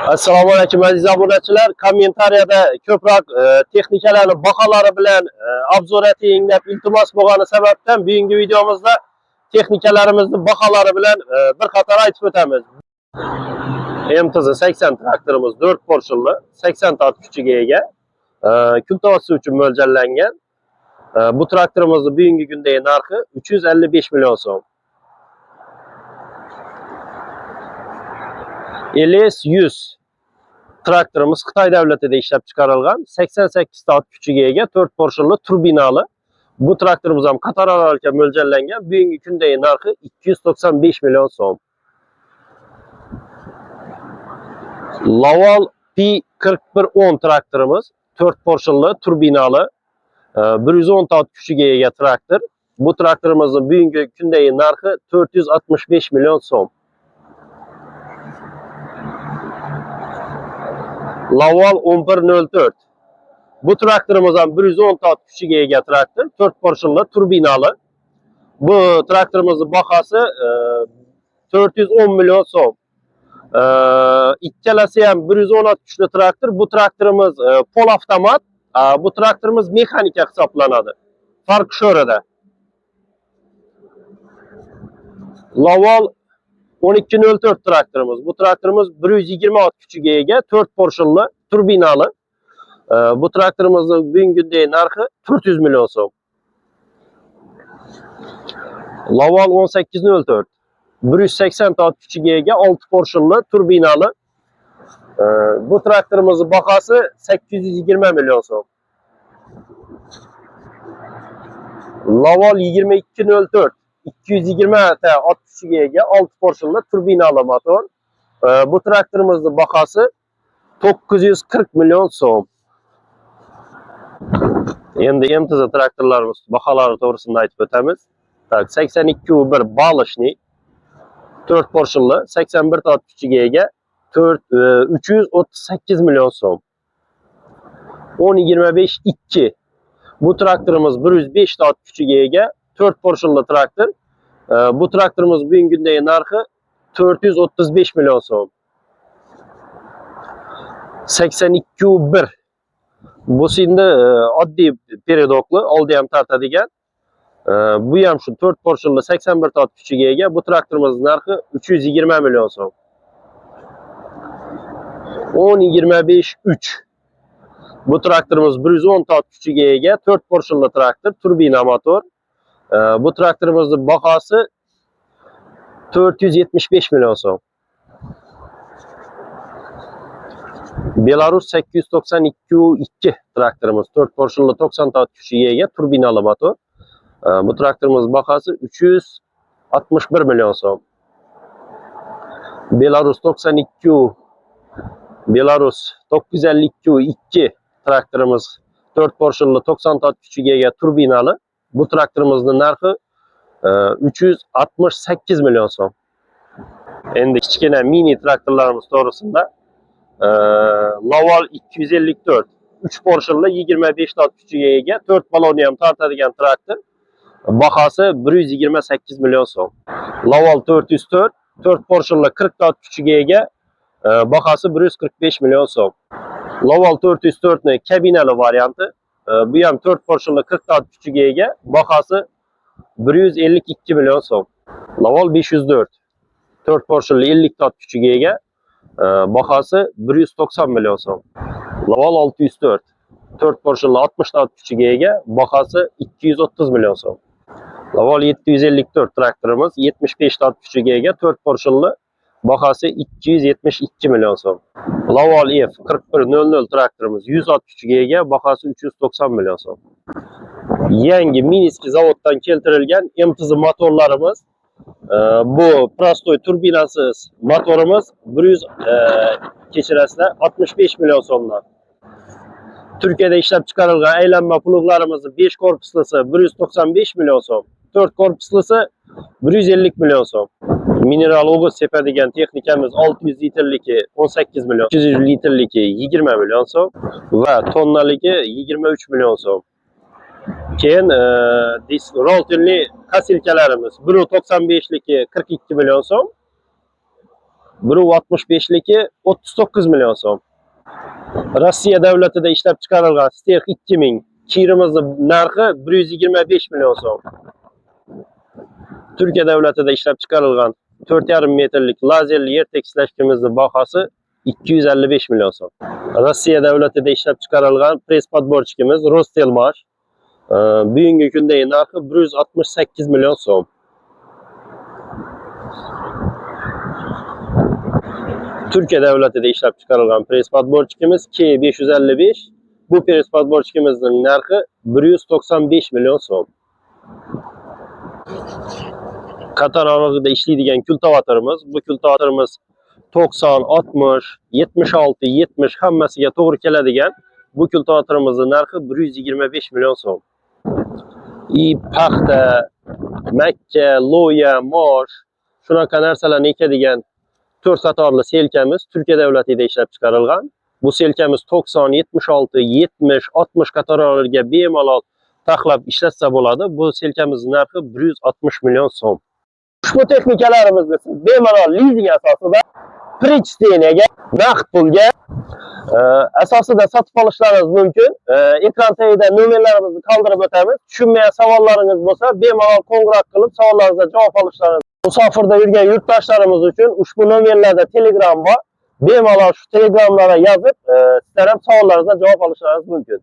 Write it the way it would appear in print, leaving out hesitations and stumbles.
Assalomu alaykum aziz obunachilar. Kommentariyada ko'proq texnikalarni baholari bilan obzor eting deb iltimos bo'lgani sababdan bugungi videomizda texnikalarimizni baholari bilan bir qator aytib o'tamiz. MTZ 80 traktorimiz 4 porshilli, 80 ta ot kuchiga ega. Kultovasi uchun mo'ljallangan. Bu traktorimizni bugungi kundagi narxi 355 million so'm. LS 100 traktorimiz Xitoy davlatida ishlab chiqarilgan, 88 ta ot kuchiga ega, 4 porshilli turbinali. Bu traktorimiz ham qator orolga mo'ljallangan. Bugungi kundagi narxi 295 million so'm. Lawal P4110 traktorimiz 4 porshilli turbinali, 110 ta ot kuchiga ega traktor. Bu traktorimizning bugungi kundagi narxi 465 million so'm. Lawal 1104. Bu traktorimiz ham 110 ta ot kuchiga ega traktor, 4 porshilli turbinali. Bu traktorimizning bahosi 410 million so'm. Ikkalasi ham 110 ot kuchli traktor. Bu traktorimiz pol avtomat, bu traktorimiz mexanika hisoblanadi. Farq shu yerda. Lawal 1204 traktorimiz. Bu traktorimiz 120 ot kuchiga ega, 4 porshilli, turbinali. Bu traktorimizning bugungi kundagi narxi 400 million so'm. Lawal 1804 180 ta ot kuchiga ega, 6 porshilli, turbinali. Bu traktorimizning bahosi 820 million so'm. Lawal 2204 220 ta ot kuchiga ega, 6 porshilli, turbinali motor. Bu traktorimizning bahosi 940 million so'm. Endi MTZ traktorlarimiz baholari to'g'risida aytib o'tamiz. Tak, 82.1 balishni 4 porshilli, 81 ta ot kuchiga ega, 338 million so'm. 10.25.2 bu traktorimiz 105 ta ot kuchiga ega, 4 porshilli traktor. Bu traktorimiz bugungi kundagi narxi 435 million so'm. 82.1 bu endi oddiy peredokli, oldi ham tortadigan. Bu ham shu 4 porshilli 81 ta ot kuchiga ega. Bu traktorimizning narxi 320 million so'm. 10.25.3 bu traktorimiz 110 ta ot kuchiga ega, 4 porshilli traktor, turbina motor. Bu traktorimizning bahosi 475 million so'm. Belarus 892.2 traktorimiz 4 porshilli 90 ta ot kuchiga ega, turbinali motor. Bu traktorimiz bahosi 361 million so'm. Belarus 92, Belarus 952.2 traktorimiz 4 porshilli 90 ta ot kuchiga ega, turbinali. Bu traktorimizning narxi 368 million so'm. Endi kichkina mini traktorlarimiz to'g'risida Lawal 254 3 porshilli 25 ta ot kuchiga ega, 4 balonni ham tortadigan traktor. Bahosi 128 million so'm. Lawal 404 4 porshilli 40 ta ot kuchiga ega, bahosi 145 million so'm. Lawal 404 ni kabinali varianti, bu ham 4 porshilli 40 ta ot kuchiga ega, bahosi 152 million so'm. Lawal 504 4 porshilli 50 ta ot kuchiga ega, bahosi 190 million so'm. Lawal 604 4 porshilli 60 ta ot kuchiga ega, bahosi 230 million so'm. Lawal 754 traktorimiz 75 ta ot kuchiga ega, 4 porshilli, bahosi 272 million so'm. Lawal F 4100 traktorimiz 100 ot kuchiga ega, bahosi 390 million so'm. Yangi Minsk zavoddan keltirilgan MTZ motorlarimiz, bu prostoy turbinasiz motorimiz 100 kechirasizlar 65 million so'mdan. Turkiyada ishlab chiqarilgan aylanma pluglarimizning 5 korpuslisi 195 million so'm, 4 korpuslisi 150 million so'm. Mineral o'g'iz sepadigan texnikamiz 600 litrligi 18 million, 200 litrligi 20 million so'm va tonnaligi 23 million so'm. Keyin roltinli kasilkalarimiz 1.95ligi 42 million so'm. 1.65ligi 39 million so'm. Rossiya davlatida ishlab chiqarilgan Sterk 2000 kirimizni narxi 125 million so'm. Turkiya davlatida ishlab chiqarilgan 4,5 metrlik lazerli yer tekislashimizni bahosi 255 million so'm. Rossiya davlatida ishlab chiqarilgan пресс подборщик imiz Rostelmash bugungi kundagi narxi 168 million so'm. Turkiya davlatida ishlab chiqarilgan пресс подборщик imiz K555, bu пресс подборщик imizning narxi 195 million so'm. Qator oralig'ida ishlaydigan kultivatorimiz, bu kultivatorimiz 90, 60, 76, 70 hammasiga to'g'ri keladigan bu kultivatorimizning narxi 125 million so'm. И paxta, makka, loya, mosh shunaqa narsalarni ekadigan 4 qatorli selkamiz Turkiya davlatida ishlab chiqarilgan. Bu selkamiz 90, 76, 70, 60 qatorlarga bemalol taxlab ishlatsa bo'ladi. Bu selkamizning narxi 160 million so'm. Ushbu texnikalarimizni siz bemalol lizing asosida, причтение ga, naqd pulga asosida sotib olishlaringiz mumkin. Ekran tagida nomerlarimizni qoldirib o'tamiz. Tushunmagan savollaringiz bo'lsa, bemalol qo'ng'iroq qilib savollaringizga javob olishlaringiz. Musofirda yurgan yurtdoshlarimiz uchun ushbu nomerlarda Telegram bor. Bemalol shu Telegramlarga yozib, sizlar ham savollaringizga javob olishlaringiz mumkin.